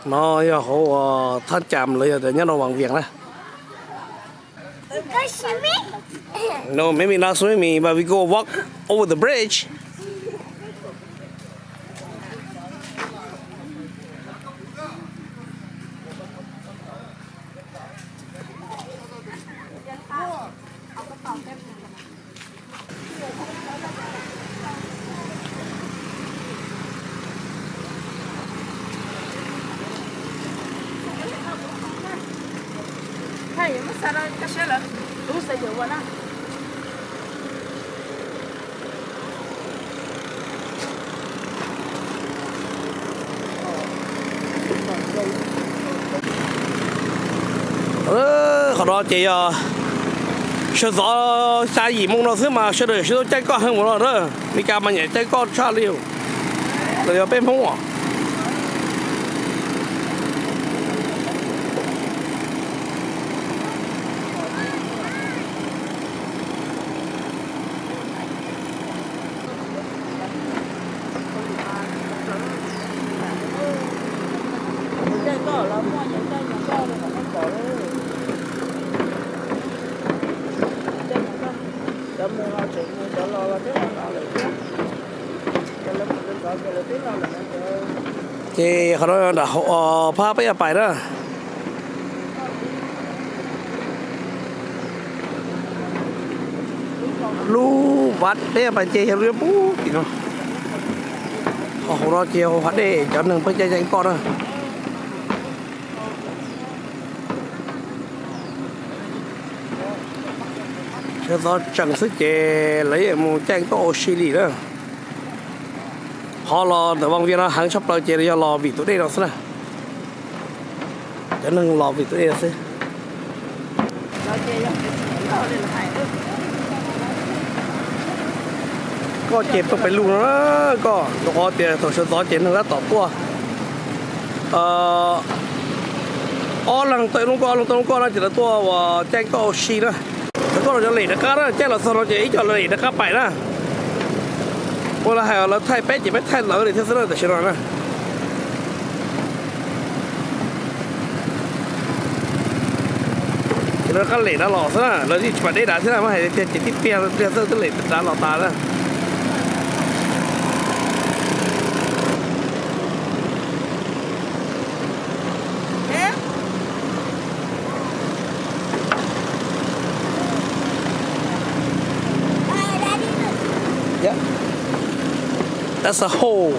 No yog hauv uas thaj cham los yog tias nyob rau Vaj Viam na. No, maybe not swimming, but we go walk over the bridge. Qhov no ces yog sawv ntxov xya yim moo no xwb mas sawv daws sib tau caij koj heev mus no na. Meskas mas nyiam caij koj tshaj li los yog peb Hmoob os. Ces qhov no nram phab peb yuav pais na. Lub vaj deb pais ces yog lub pub tim no. Ho hauv no ces hauv hav dej cov neeg pheej caij caij koj na. Sawv ntxov tsees xwb ces lawv yeej mus caij koj ua si li na. Qhov los ntawm Vaj Viam no heev tshaj plaws ces yog los vim tus dej no xwb na. Cov neeg los vim tus dej no xwb. Koj ces pheej pais lug no na koj, rau qhov tias thaum sawv ntxov ces neeg tab tom tuaj ob leeg tau ib lub nkoj, ob leeg tau lub nkoj no ces lawv tuaj uas caij koj ua si na. Cov koj los cov lem rov qab na, caij los txog no ces ib co lem rov qab pais na. Ua lawv hais lawv thaij peb ces peb thaij lawv li thiab xwb na tam sim no na. Ces lawv rov qab lem dav los xwb na, lawv yeej tsis pom deb dav thiab na, muab hais tiag ces tib pliag pliag xwb twb lem dav los tas na. Yeah. That's a hole.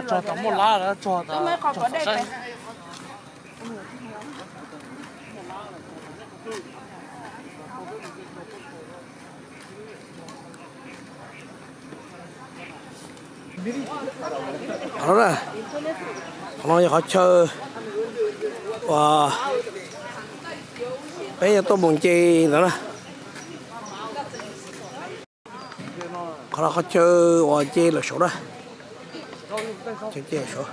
Tog tog muaj lab, tog tog saib. Qhov no, qhov no yog qhov chaw uas peb yuav tuaj mus nce ntawd na. Qhov no qhov chaw uas nce lawm saud na. Chaw nce lawm saud.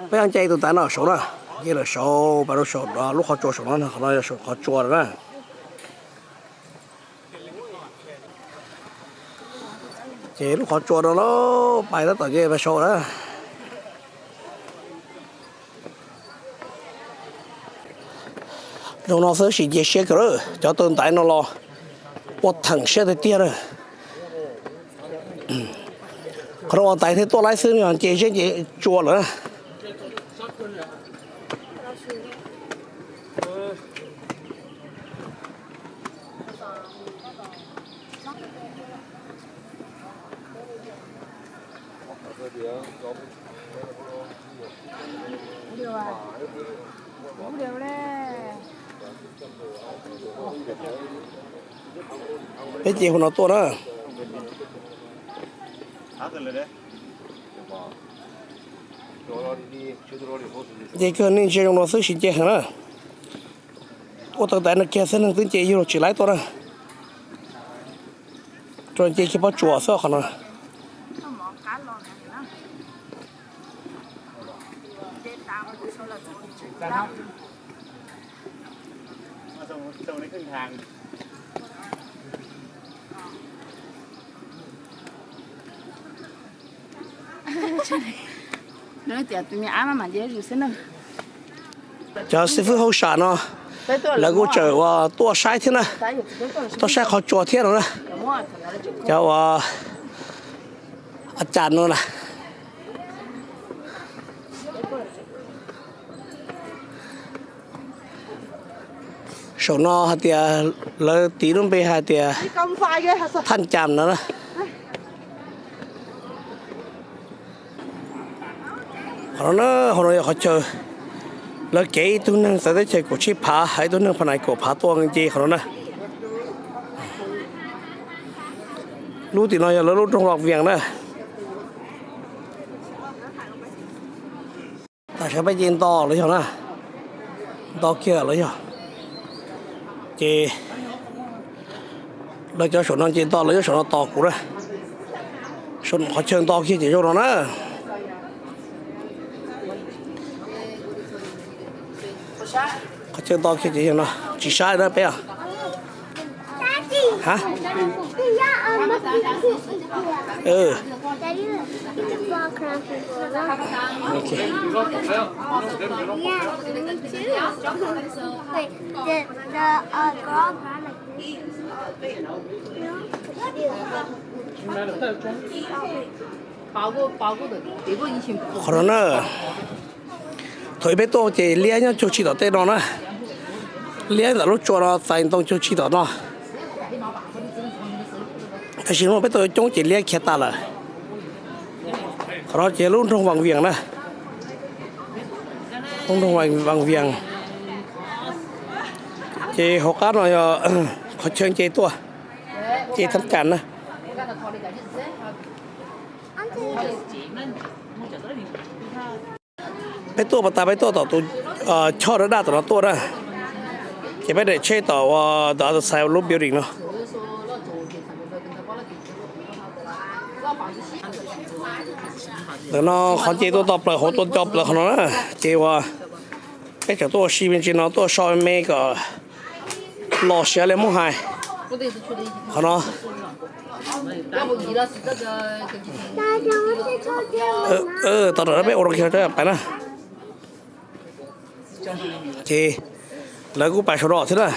Peb nce tus tav no saud na, nce lawm saud, pais rau saum lub qhov tsua saum no, qhov no yog qhov tsua lawm na. Ces lub qhov tsua no los pais tab tom nce pais saud na. Zoo no xwb sis nce siab kawg lawm, cov taw ntaiv no los ua theem siab tiag tiag na. Qhov no ua ntaiv thiab tuaj laib xwb, nce siab nce tsua lawm na. Peb ces hauv no tuaj na. Nce kawg, nej ntsia zoo no xwb, tsis nce heev na. Ua tau tas no kiag xwb, neeg twb nce yug los tsis laib tuaj na. Rau nce kiag pob tsuas xwb qhov no. Cov xib fwb hauj sam no lawv kuj tseem ua tuaj saib thiab na, tuaj saib qhov tsua thiab no na. Cov ua a cas no na. Saum no hais tias lawv tis lub npe hais tias Thaj Cas no na. Qhov no na, hauv no yog qhov chaw lawv kev ib tug neeg txawv teb chaws kaum tsib phav, ib tug neeg pha nais kaum phav tuaj nce qhov no na. Lub tim no yog lawv lub nroog Vaj Vias na. Tam sim no peb ces nto lawv yog na, nto kiag lawv yog. Ces lawv cov saum no ces nto lawv nyob saum no tos kuv na. Qhov chaw nto kiag ces zoo no na. Qhov chaw nto kiag ces zoo no, tsis saib na peb os. Qhov no na, thaum peb tuaj ces liab nyob cuag tshis tom tej no na, liab ntawm lub tsua no txais ntoo cuag tshis tom no. Tab sis no peb tuaj coob ces liab khiav tas lawm. Qhov no ces lub nroog Vaj Vias na, lub nroog Vaj Vias. Ces hauv qab no yog qhov chaw nce tuaj, nce Thaj Cas na. Peb tuaj pas tas peb tuaj tom tus choj dab dab tom no tuaj na, ces peb daim tsheb tom ua ntawm tus xais lub building no. Ntawm no qhov nce tuaj toj plaws hauv tuaj toj plaws qhov no na, ces ua peb tseem tuaj ua si me ntsis no tuaj so me kom los siav li muab hais. Qhov no tau rau peb ua rau kiag pais na. Ces lawv kuj pais saum no thiab na.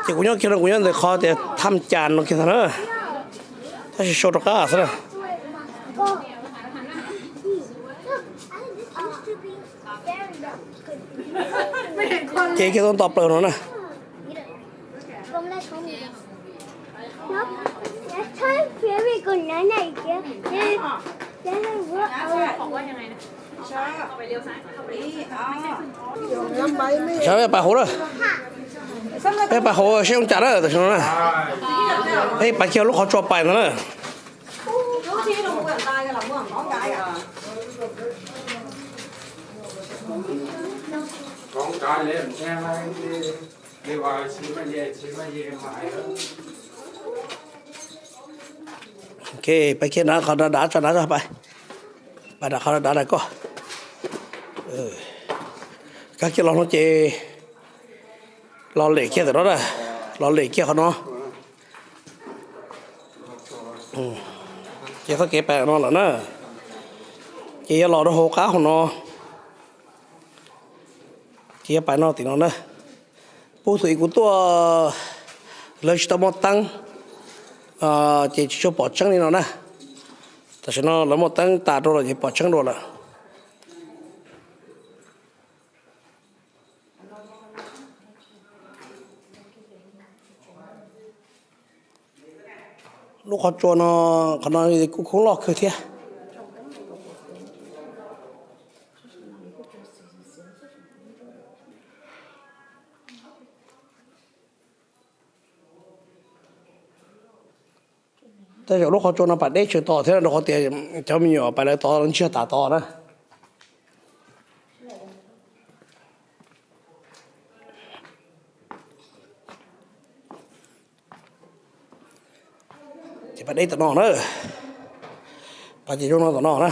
Ces kuv nyob kiag no kuv nyob ntawm qhov tias Thaj Cas no kiag ntag na, tab sis sau rov qab xwb na. Ces kiag tuaj nto plaws no na. Saib peb pais hauv na, peb pais hauv seb zoo cas na tam sim no na. Peb pais kiag lub qhov tsua pais ntag na. Ok, pais kiag nram qhov dav dav tso, nram pais, pais nram qhov dav dav koj. Kab kiag los no ces los lem kiag ntawm no na, los lem kiag qhov no. Ces txoj kev pais no lawm na, ces yuav los rau hauv qab hauv no, ces yuav pais no tim no na. Puag thaum ub kuv tuaj lawv tsis tau muaj teeb, ces tsis tshua pom tseeb li no na. Tam sim no lawv muaj teeb tas rau lawm ces pom tseeb dua lawm. Lub qhov tsua no, qhov no kuj khoob loj kawg thiab. Tej zaum lub qhov tsua no pam deb tsawg tod thiab, rau qhov tias cov me nyuam pais lawv tod ntsiag tas tod na. Ces pam deb tom no na, pam ces zoo no tom no na.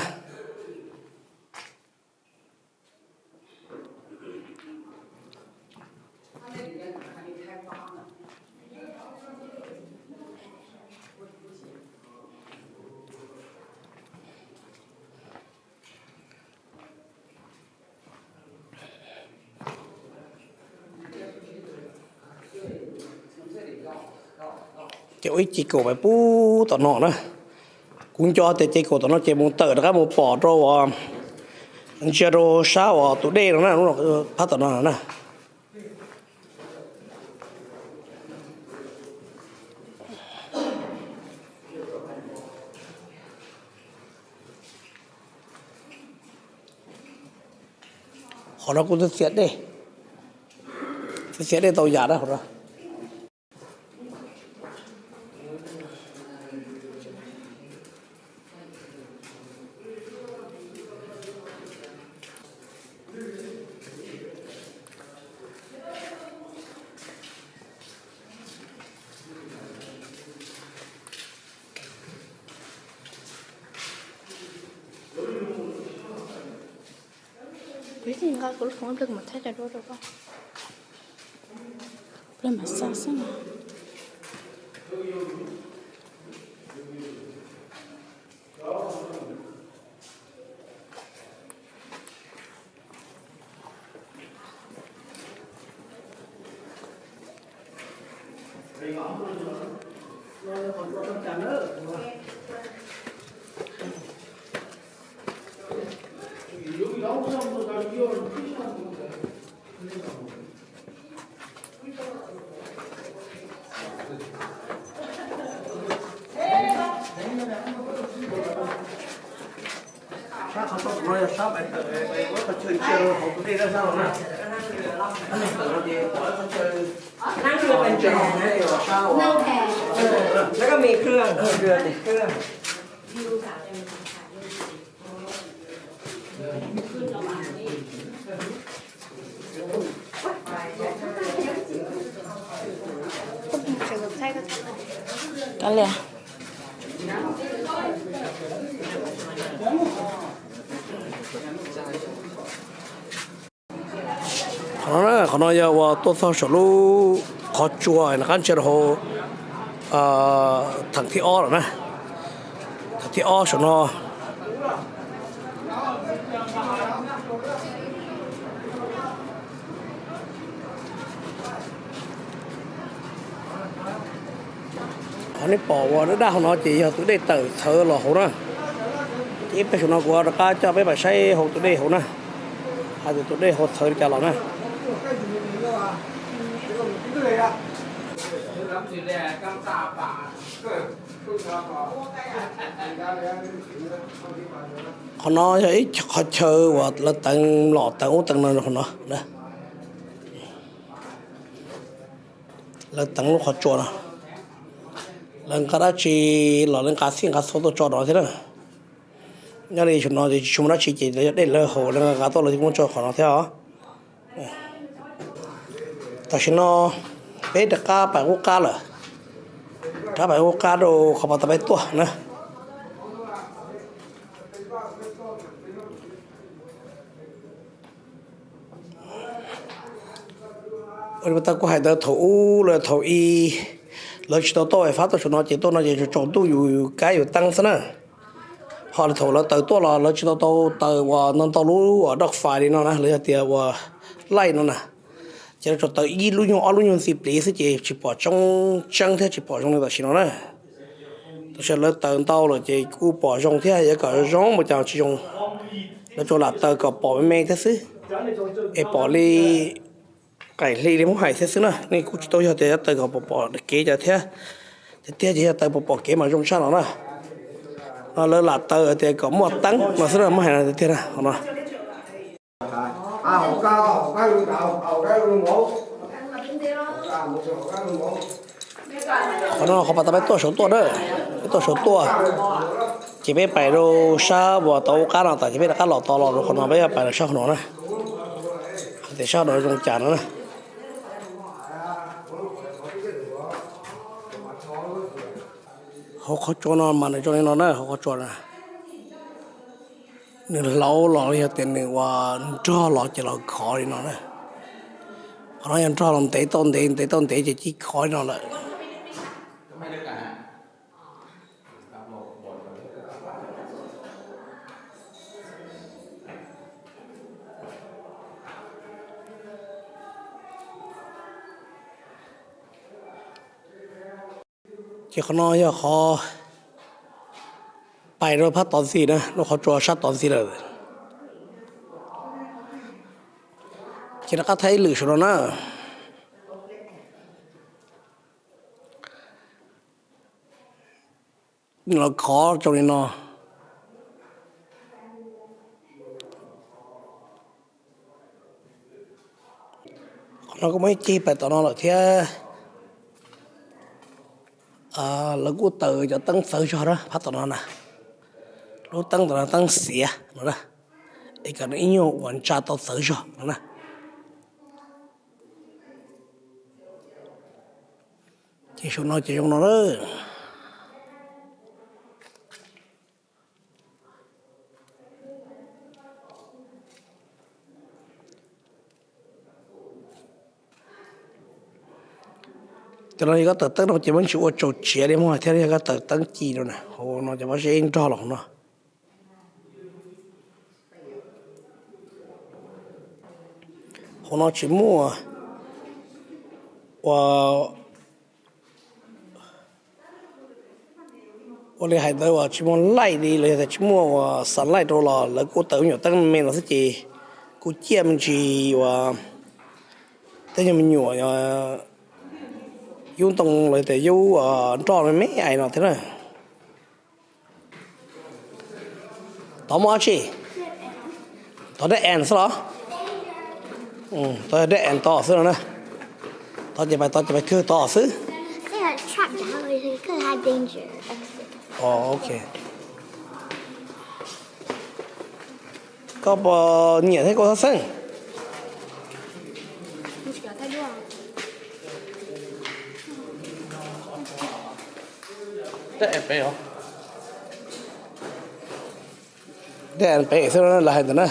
Ces ua ib ce kaum pais pub tom no na. Kuv nco tias ce kaum tom no ces mus tawm rov qab mus pom rau uas ntsia rau sab uas tus dej no na, lub no phab tom no na. Qhov no kuj txiav dej, txiav dej tau yam na qhov no. Nqa kuv lub foov ib pliag kuv mam thaij cov duab rau koj. Ib pliag mam xa xwb na. Sab qhov tod no yog sab pais tawm, pais ua qhov chaw ntsia rau hauv tus dej dawb sab los na. Tawm no ces pom ib qhov chaw ntsia rau hauv tus dej los sab uas. Kav liam. Qhov no, qhov no yog uas tuaj txog saum lub qhov tsua rov qab ntsia rau hauv theem thib ob lawm na. Theem thib ob saum no. Qhov nej pom uas daj daj hauv no ces yog tus dej tawm txhawv los hauv na. Ces ib pliag saum no kuv rov qab coj peb pais saib hauv tus dej hauv na, hais tias tus dej hauv txhawv li cas los na. Qhov no yog ib qhov chaw uas lawv teev mlom teev ub teev no, qhov no lawv teev lub qhov tsua no. Lawv nqa dab tsi los lawv nqa txhij nqa txhua tuaj tso rau thiab na. Nyob li saum no ces tsis muaj dab tsi ces lawv yog dej lawv haus lawv nqa tuaj los muab tso qhov no thiab os. Tam sim no peb rov qab pais qub qab lawm, rov qab pais qub qab rau qhov pas tas peb tuaj na. Ua li pas tas kuv hais ntawd thaum ub lawm, thaum i lawv tsis tau tuaj fab tuaj saum no ces tuaj no ces tsaus ntuj yus kab yus teeb xwb na. Ho thaum lawv taws tuaj los lawv tsis tau tau taws uas ntau ntau lub uas doj fais li no na, lawv yog tias uas laij no na. Ces lawv tsuas taws ib lub nyuag ob lub nyuag ntxiv pliv xwb ces tsis pom tseeb tseeb thiab tsis pom zoo li tam sim no na. Tam sim lawv taws ntau lawm ces kuj pom zoo thiab, yuav kom zoo mus cas tsis zoo. Lawv tsuas lam taws kom pom me me thiab xwb, es pom li qaim hli li muab hais thiab xwb na. Nej kuj tsis tau yog tias yuav taws kom pom pom kev cas thiab. Tiag tiag ces yog taws pom pom kev mas zoo tshaj no na. No lawv lam taws tias kom muaj teeb no xwb na, muab hais no tiag tiag na no. Qhov no qhov pas tas peb tuaj saud tuaj na, peb tuaj saud tuaj, ces peb pais rau sab uas tau ub qab no tas ces peb rov qab los tod los rau qhov no, peb pais rau sab qhov no na. Hais tias sab no zoo cas no na. Hauv qhov tsua no mas nws zoo li no na, hauv qhov tsua na. Nws hlauv los yog tias nws ua nrog los ces los khov li no na. Qhov no yog nrog los ntev tau ntev ntev tau ntev ces cia khov li no lawm. Ces qhov no yog qhov pais rau phab tod ntxiv na, lub qhov tsua sab tod ntxiv lawm. Ces rov qab thaij ib lwm saum no na. Los khov zoo li no. Qhov no kuj muaj ib ceg pais tom no lawm thiab. Lawv kuj taws cov teeb txawv zog na phab tom no na. Lub teeb tom no teeb xiav no na, es kom nws ib nyuag uas ntsa tau txawv zog no na. Ces saum no ces zoo no na. Cov no yog koj taws teeb no ces muab tsis ua tsaus tsiav li mog thiab, yog koj taws teeb ci no na, hauv no cov pob zeb nrog los hauv no. Hauv no tsis muaj ua, ua li hais ntawd uas tsis muaj laij li los yog tias tsis muaj uas xa laij rau los lawv kuj taws me nyuam teeb me no xwb ces kuj ciaj me ntsis uas tej nyuag me nyuam yub ntoo los yog tias yub nroj me me ais no thiab na. Tod muaj dab tsi? Tod dab ants xwb los? Tod dab ants tod xwb no na. Tod ces pais, tod ces pais kawg tod xwb. Ok. Koj puas nyiam thiab koj txhob xeeb? Dab ants pem xwb lawv hais ntawd na.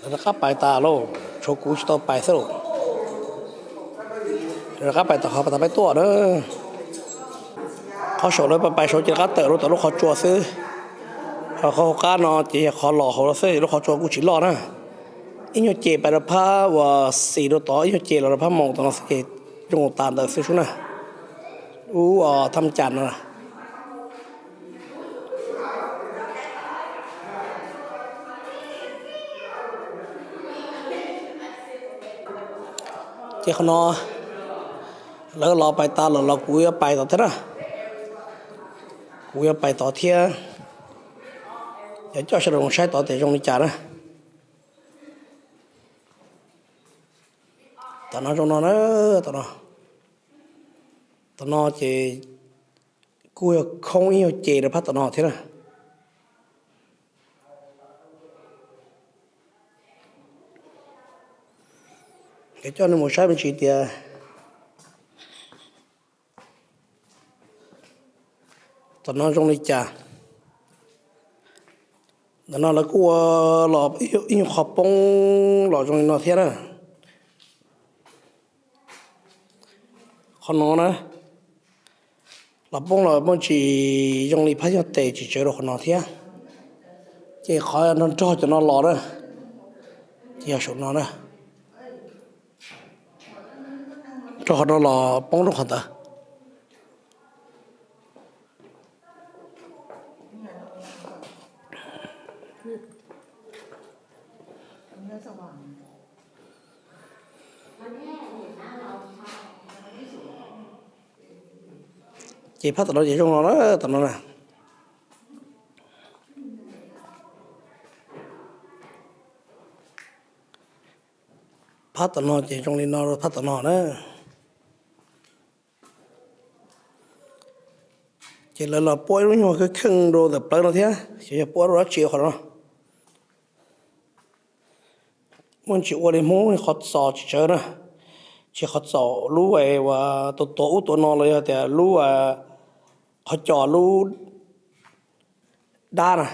Lawv rov qab pais tas lauj, tshuav kuv tsis tau pais xwb lauj. Rov qab pais tom qhov pas tas peb tuaj na. Qhov saum lawv pais saud ces rov qab tawm rau tom lub qhov tsua xwb. Ho qhov hauv qab no ces yog qhov los hauv xwb, lub qhov tsua kuj tsis loj na. Ib nyuag ces pais rau phab uas xis rau tod, ib nyuag ces los rau phab moos tom no xwb ces zoo tas ntawd xwb sub na. Ub, thaj cas no. Ces qhov no lawv los pais tas lawm los kuv yuav pais tod thiab na. Kuv yuav pais tod thiab. Yog coj sawv daws mus saib tod tias zoo li cas na. Tom no zoo no na, tom no. Tom no ces kuj yog khoob ib nyuag ces rau phab tom no thiab na. Yuav coj nej mus saib me ntsis tias tom no zoo li cas. Ntawm no lawv kuj ua los ib nyuag qhov poob los zoo li no thiab na. Qhov no na, los poob los muaj tsis zoo li phab nyuag tes tsis tsawv rau qhov no thiab. Ces qhov nrog nrog cov no los na, ces yog saum no na. Nrog qhov no los poob rau qhov ntawd. Ces phab tom no ces zoo no na, tom no na. Phab tom no ces zoo li no rau phab tom no na. Ces lawv los puab ib lub nyuag kheej kheej rau ntawm plawv no thiab, xyov yog puab rau dab tsi qhov no. Muaj tsis ua li Hmoob qhov txos tsis tsawg na, tsis qhov txos lub uas tua tua ub tua no los yog tias lub qhov cos lub dab na.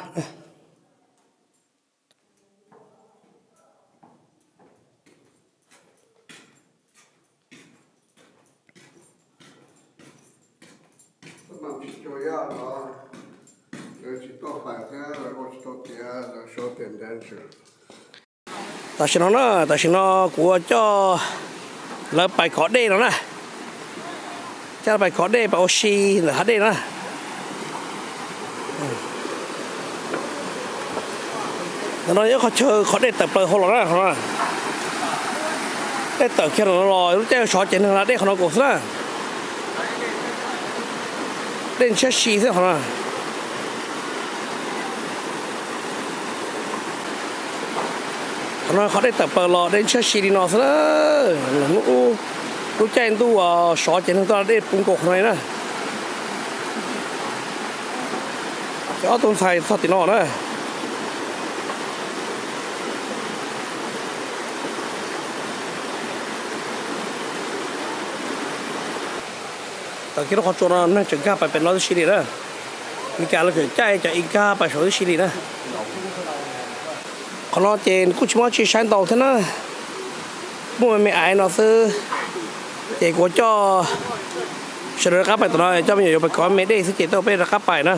Tam sim no na, tam sim no kuv ua coj lawv pais kov dej no na, coj lawv pais kov dej pais ua si ntawm hav dej na. Ntawm no yog qhov chaw qhov dej tawm plaws hauv los na, dej tawm kiag los lub caij sov ces neeg la dej qhov no kuv xwb na. Dej ntshiab si xwb qhov no. Qhov no qhov dej tawm plaws los dej ntshiab si li no xwb na. Lub caij ntuj sov ces neeg tuaj la dej puv nkaus qhov no li na. Ces ob tug ntxhais txog tim no na. Tawm kiag lub qhov tsua no neeg tseem nkag pais pem no tib si li na. Meskas lawv tseem caij cov i nkag pais saud tib si li na. Qhov no ces kuj tsis muaj tsi saib ntau thiab na, muaj me me aiv no xwb. Ces kuv coj sawv daws rov qab pais tom no, coj me nyuam yuav pais kov me dej xwb ces tuaj peb rov qab pais na.